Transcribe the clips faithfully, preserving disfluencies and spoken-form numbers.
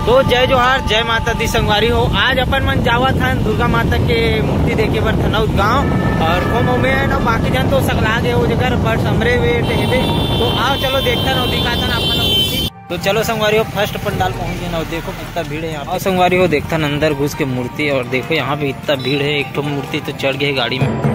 तो जय जोहार, जय माता दी संगवारी हो। आज अपन मन जावत हन दुर्गा माता के मूर्ति देखे बर थनौद गांव। और खोम ओमे है ना, बाकी जन तो सकला गे वो जगह, बस हमरे वेट हेबे। तो आओ चलो देखथन और दिखाथन आपन ला मूर्ति। तो चलो संगवारी हो, फर्स्ट पंडाल पहुंच गए ना। और देखो कितना भीड़ है यहाँ पे। और संगवारी हो, देखथन अंदर घुस के मूर्ति, और देखो यहाँ पे इतना भीड़ है, एक ठो मूर्ति तो चढ़ गए गाड़ी में।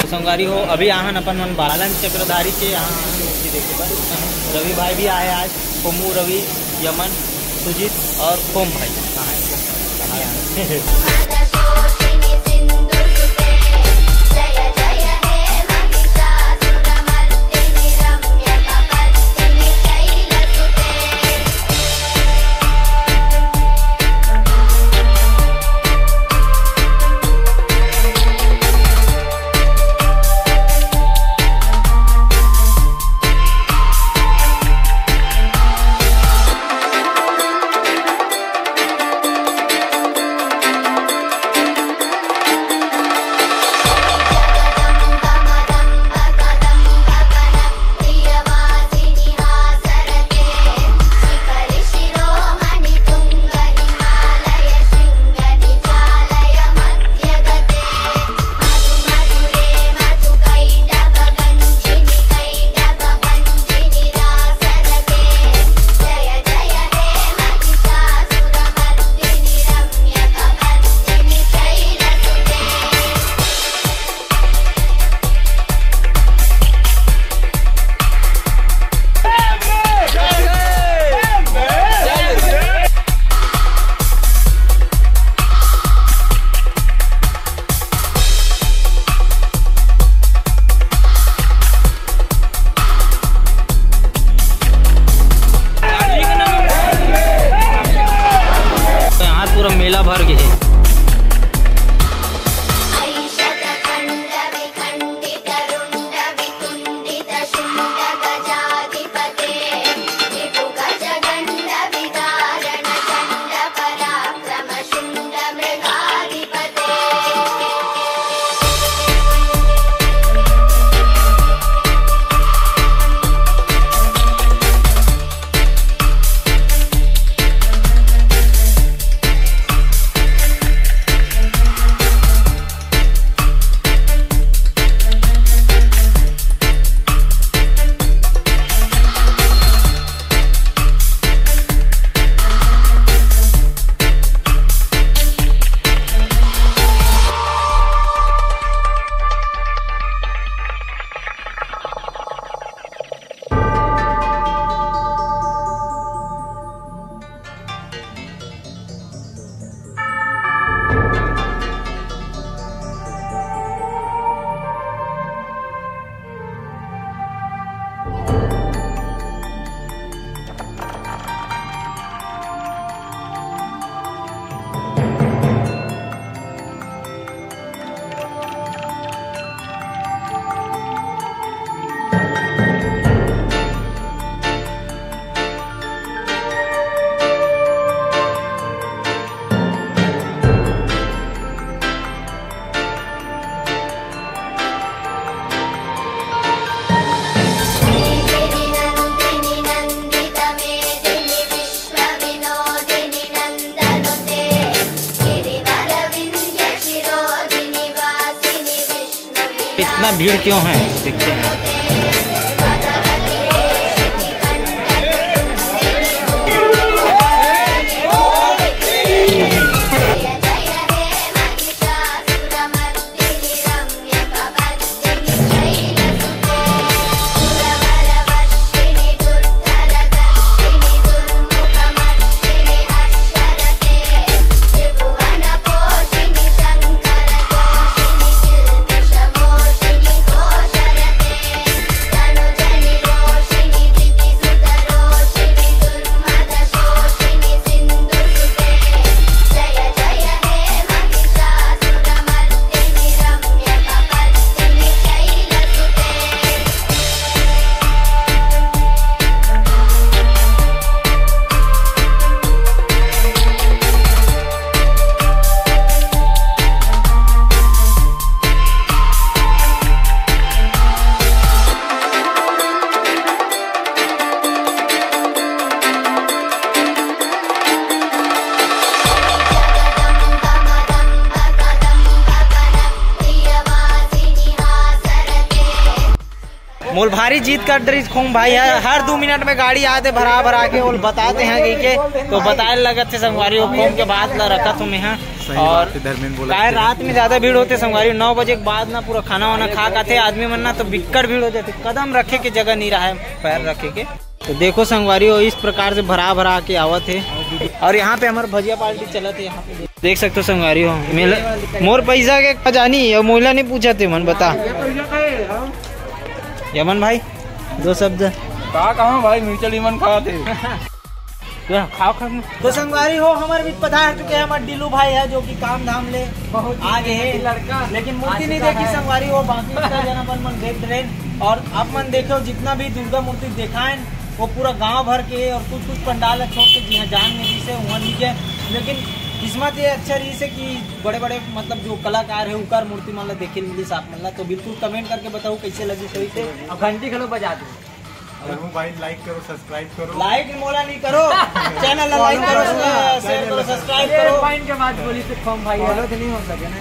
संगवारी हो, अभी आहन अपन मन बालन चक्रधारी के यहाँ आहन मूर्ति देखे बर। रवि भाई भी आए आज, खोमू रवि, यमन, सुजीत और खोम भाई। तो यहाँ पूरा मेला भर गए हे। इतना भीड़ क्यों है, देखते हैं। ओला भारी जिद कर रहिस खोम भाई ह, हर दू मिनट में गाड़ी आथे भरा भरा के, ओला बताथे कहिके, तो बताए लगत हे संगवारी हो, खोम के बात ला रखत हों मैं ह। और काय रात में ज्यादा भीड़ होथे संगवारी हो, नौ बजे के बाद ना पूरा खाना वाना खा के आथे आदमी मन ना, तो बिक्कट भीड़ हो जाथे, कदम रखे के जगह नहीं रहे, पैर रखे के। तो देखो संगवारी हो, इस प्रकार से भरा भरा के आवत हे। और यहाँ पे हमार भजिया पार्टी चलत हे, यहाँ पे देख सकते हो संगवारी हो, मेला मोर पैसा के खजानी और मोला नहीं पूछा थे मन बता। यमन भाई, दो शब्द। का कहा भाई, मिर्चा लीमन खात हे। क्या? खाओ, खाओ। तो संगवारी हो, हमारे बीच पधार चुके हैं हमारे डीलू भाई है, जो कि काम धाम ले बहुत आगे है। लड़का लेकिन मूर्ति नहीं देखी संगवारी हो, बाकी इतना जना मन मन देख रहे हैं। और आप मन देखो, जितना भी दुर्गा मूर्ति देखा है, वो पूरा गांव भर के और कुछ कुछ पंडाल छोड़ के जी हाँ जान नहीं से वहाँ नहीं गए। लेकिन किस्मत ये अच्छा रही से कि बड़े बड़े मतलब जो कलाकार है उकर मूर्ति मन ला देखे मिली आप मन ला। तो बिल्कुल कमेंट करके बताओ कैसे लगी सही से। अब घंटी घलो बजा दो। धर्मू भाई, लाइक करो, सब्सक्राइब करो। लाइक मोला नहीं करो, चैनल ला लाइक करो, शेयर करो, सब्सक्राइब ये करो। पॉइंट के बात बोली तो कम भाई। फॉलो तो नहीं हो सके ना।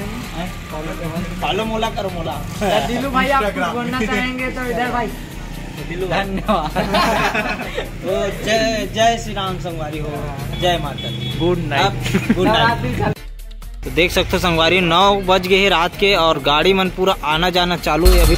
फॉलो मोला करो, मोला। तो दिलू भाई, आप कुछ Instagram। बोलना चाहेंगे तो इधर भाई। दिलू भाई। धन्यवाद। तो जय, जय श्री राम संगवारी हो, जय माता दी। गुड नाइट। गुड नाइट। तो देख सकते हो संगवारी, नौ बज गए हैं रात के और गाड़ी मन पूरा आना जाना चालू है अभी।